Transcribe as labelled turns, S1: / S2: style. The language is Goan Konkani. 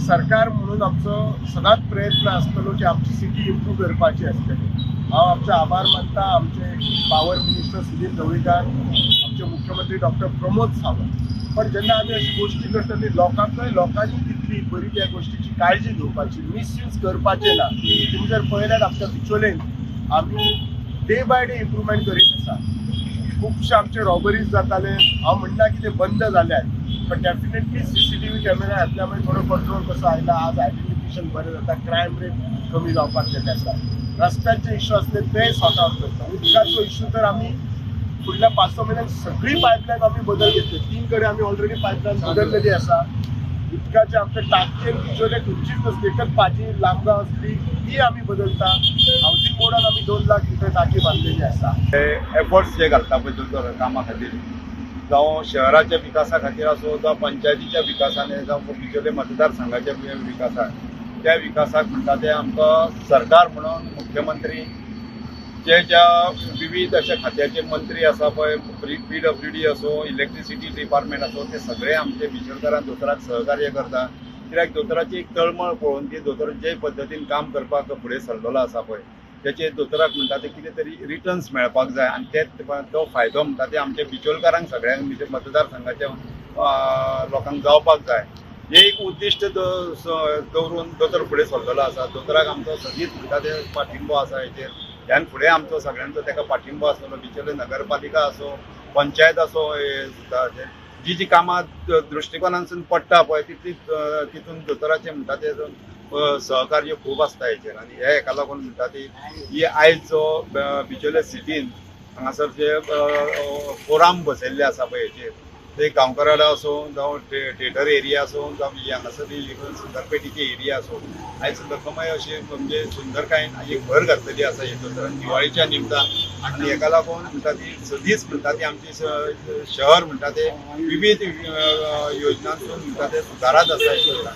S1: सरकार म्हणून आमचो सदांच प्रयत्न आसतलो की आमची सिटी इम्प्रूव करपाची आसतली. हांव आमचे आभार मानता आमचे पावर मिनिस्टर सुधीर ढवळीकार, आमचे मुख्यमंत्री डॉक्टर प्रमोद सावंत. पण जेन्ना आमी अशी गोश्टी करता ती लोकांकय, लोकांनी तितली बरी त्या गोश्टीची काळजी घेवपाची, मिसयूज करपाचें ना. तुमी जर पळयल्यात, आमच्या बिचोलेन आमी डे बाय डे इम्प्रुवमेंट करीत आसा. खुबशे आमचे रॉबरीज जाताले, हांव म्हणना की ते बंद जाल्यात, पण डेफिनेटली सीसीटीव्ही कॅमेरा घातल्यामुळे थोडो कंट्रोल कसो आयला. आज आयडेंटिफिकेशन बरें जाता, क्रायम रेट कमी जावपाक गेल्ले आसा. रस्त्याचे इश्यू आसले ते सॉर्ट आउट करता. उदकाचो इश्यू तर आमी फुडल्या 5-6 म्हयन्यात सगळी पायपलायन आमी बदल घेतली. तीन कडेन आमी ऑलरेडी पायपलायन बदललेली आसा. उदकाचे आमच्या टाकयेन बिचोले खंयचीच नासली, एकच पाजी लामगांव आसली, ती आमी बदलता. हावसिंग बोर्डान आमी 2 लाख लिटर टाकी बांदलेली आसा.
S2: एफर्ट्स जे घालता पळय दोतोर कामा खातीर, जावं शहराच्या विकासा खातीर आसूं, जावं पंचायतीच्या विकासाने, जावं बिचोले मतदारसंघाच्या विकासाक, त्या विकासाक म्हणटा ते आमकां सरकार म्हणून मुख्यमंत्री जे ज्या विविध अशा खात्याचे मंत्री आसा पळय, पीडब्ल्यूडी आसूं, इलेक्ट्रिसिटी डिपार्टमेंट आसूं, ते सगळे आमचे बिचोलकारान दोतोराक सहकार्य करता. कित्याक दोतोराची एक तळमळ पळोवन की दोतोर जे पद्दतीन काम करपाक फुडें सरलेलो आसा पळय, तेचे दोतोराक म्हणटा ते कितें तरी रिटर्न्स मेळपाक जाय आनी ते तो फायदो म्हणटा ते आमच्या बिचोलकारांक सगळ्यांक, म्हणजे मतदारसंघाच्या लोकांक जावपाक जाय. हे एक उद्दिश्ट दवरून दोतोर फुडें सरलेलो आसा. दोतोराक आमचो सदींच म्हणटा ते पाठिंबो आसा हेचेर. ह्यान फुडें आमचो सगळ्यांचो ताका पाठिंबो आसतलो. बिचोले नगरपालिका आसूं, पंचायत आसूं, हे सुद्दां जी जी कामां दृश्टिकोनांतसून पडटा पळय, तितली तितून दोतोराचें म्हणटा ते सहकार्य खूब आसता हेचेर. आनी हे हेका लागून म्हणटा ती ही आयज जो बिचोले सिटीन हांगासर जे फोराम बसयल्ले आसा पळय हेचेर, ते गांवकराडा आसूं, जावं थिएटर एरिया आसूं, जावं ही हांगासर ही सुंदरपेठीची एरिया आसूं, आयज लोकमय अशी म्हणजे सुंदरकायेन एक भर घातलेली आसा हे दोतोरान दिवाळीच्या निमतान. आनी हेका लागून म्हणटा ती सदींच म्हणटा ती आमची शहर म्हणटा ते विविध योजनांतून म्हणटा ते सुदारत आसा.